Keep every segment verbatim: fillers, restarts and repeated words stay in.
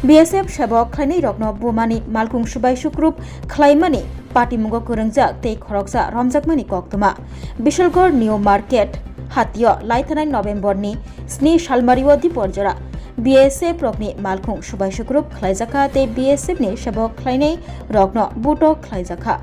B S F sebok khlainai rokno bumani malkhung subai sukrup khlaimani patimungo kwrwngjak tei khoroksa romjakmani koktwma. Bishalgarh New Market hatio laithanai November ni sni salmario dipor jora B S F rokni malkhung subai sukrup khlaijakha tei B S F ni sebok khlainai rokno butok khlaijakha.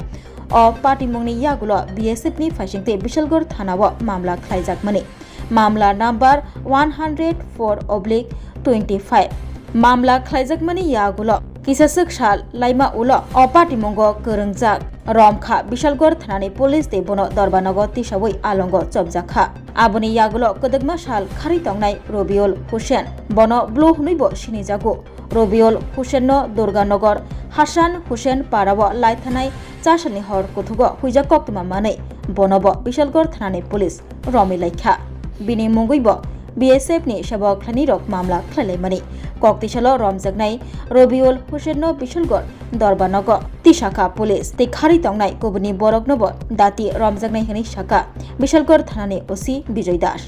O patimungni yagulo B S F ni phaisingtwi Bishalgarh thanao mamla khlaijakmani. Mamla number one hundred four oblique twenty-five. Mamla khlaijakmani yagulo kisaswk sal laima ulo o patimungo kwrwngjak romkha Bishalgarh thanani police tei bono Dorbanogo tisawi alongo chopjakha. Aboni yagulo kwdwkma sal kharwi tongnai Robiul Hussain, bono Blue hwnwibo sinijago. Robiul Hussainno Durganagar Hasan Hussain parao laithanai chasalni hor kuthugo huijak koktwma manwi bonobo Bishalgarh thanani police romwi laikha. Bini mungwibo B S F ni sebok khlainai rok mamla khlailaimani. Koktisalo romjaknai Robiul Hussainno Bishalgarh Dorbanogo tisakha police tei kharwi tongnai kubuni boroknobo dati romjaknai hwnwi sakha Bishalgarh thanani O C Bijoy Das.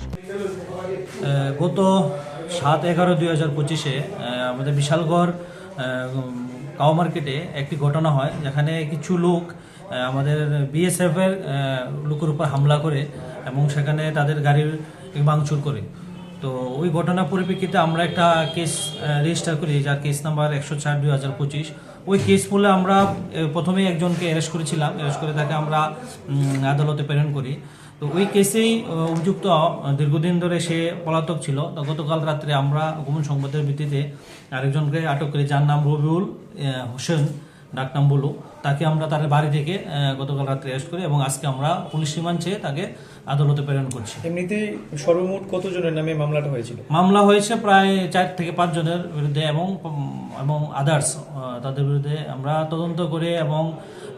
আহ, গত সাত এগারো দুই হাজার পঁচিশে, আহ, আমাদের বিশালগড়, আহ, উম, কাউ মার্কেটে একটি ঘটনা হয়, যেখানে কিছু লোক, আহ, আমাদের বিএসএফ এর, আহ, লোকের উপর হামলা করে এবং সেখানে তাদের গাড়ির ভাঙচুর করে। তো ওই ঘটনার পরিপ্রেক্ষিতে আমরা একটা কেস, আহ, রেজিস্টার করি, যার কেস নাম্বার একশো চার দুই হাজার পঁচিশ। ওই কেস বলে আমরা, আহ, প্রথমেই একজনকে অ্যারেস্ট করেছিলাম, অ্যারেস্ট করে তাকে আমরা, উম, আদালতে প্রেরণ করি। তো ওই কেসেই, আহ, অভিযুক্ত, আহ, দীর্ঘদিন ধরে সে পলাতক ছিল। তো গতকাল রাত্রে আমরা গোপন সংবাদের ভিত্তিতে আরেকজনকে আটক করি, যার নাম রবিউল, আহ, হোসেন, ডাকনাম বুলু। তাকে আমরা তার বাড়ি থেকে, আহ, গতকাল রাত্রে অ্যারেস্ট করি এবং আজকে আমরা পুলিশ রিমান্ড চেয়ে তাকে আদালতে প্রেরণ করছি। এমনিতেই সর্বমোট কতজনের নামে মামলাটা হয়েছিল? মামলা হয়েছে প্রায় চার থেকে পাঁচ জনের বিরুদ্ধে এবং, উম, এবং আদার্স, আহ, তাদের বিরুদ্ধে আমরা তদন্ত করে এবং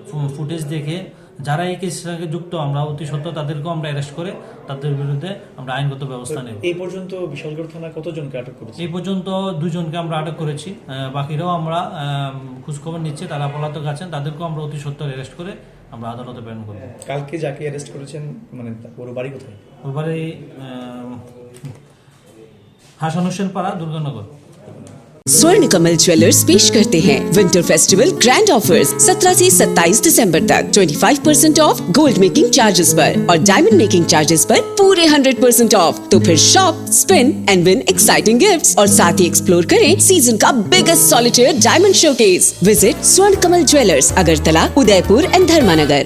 ফু-, ফুটেজ দেখে যারা এই কেসের সঙ্গে যুক্ত, আমরা অতি সত্বর তাদেরকেও আমরা অ্যারেস্ট করে তাদের বিরুদ্ধে আমরা আইনগত ব্যবস্থা নেব। এই পর্যন্ত বিশালগড় থানা কতজনকে আটক করেছে? এই পর্যন্ত দুজনকে আমরা আটক করেছি। আহ, বাকিরাও আমরা, আহ, খোঁজখবর নিচ্ছি, তারা পলাতক আছেন, তাদেরকেও আমরা অতি সত্বর অ্যারেস্ট করে আমরা আদালতে প্রেরণ করব। কালকে যাকে অ্যারেস্ট করেছেন, মানে, তা-, ওর বাড়ি কোথায়? ওর বাড়ি, আহ, হাসান হোসেন পাড়া, দুর্গানগর। स्वर्ण कमल ज्वेलर्स पेश करते हैं विंटर फेस्टिवल ग्रैंड ऑफर्स। सत्रह से सत्ताईस दिसंबर तक twenty five percent of gold making charges पर और डायमंड मेकिंग चार्जेस पर पूरे हंड्रेड परसेंट ऑफ। तो फिर shop, spin and win exciting gifts और साथ ही एक्सप्लोर करें सीजन का biggest solitaire diamond showcase. Visit स्वर्ण कमल ज्वेलर्स, अगरतला, उदयपुर एंड धर्मानगर।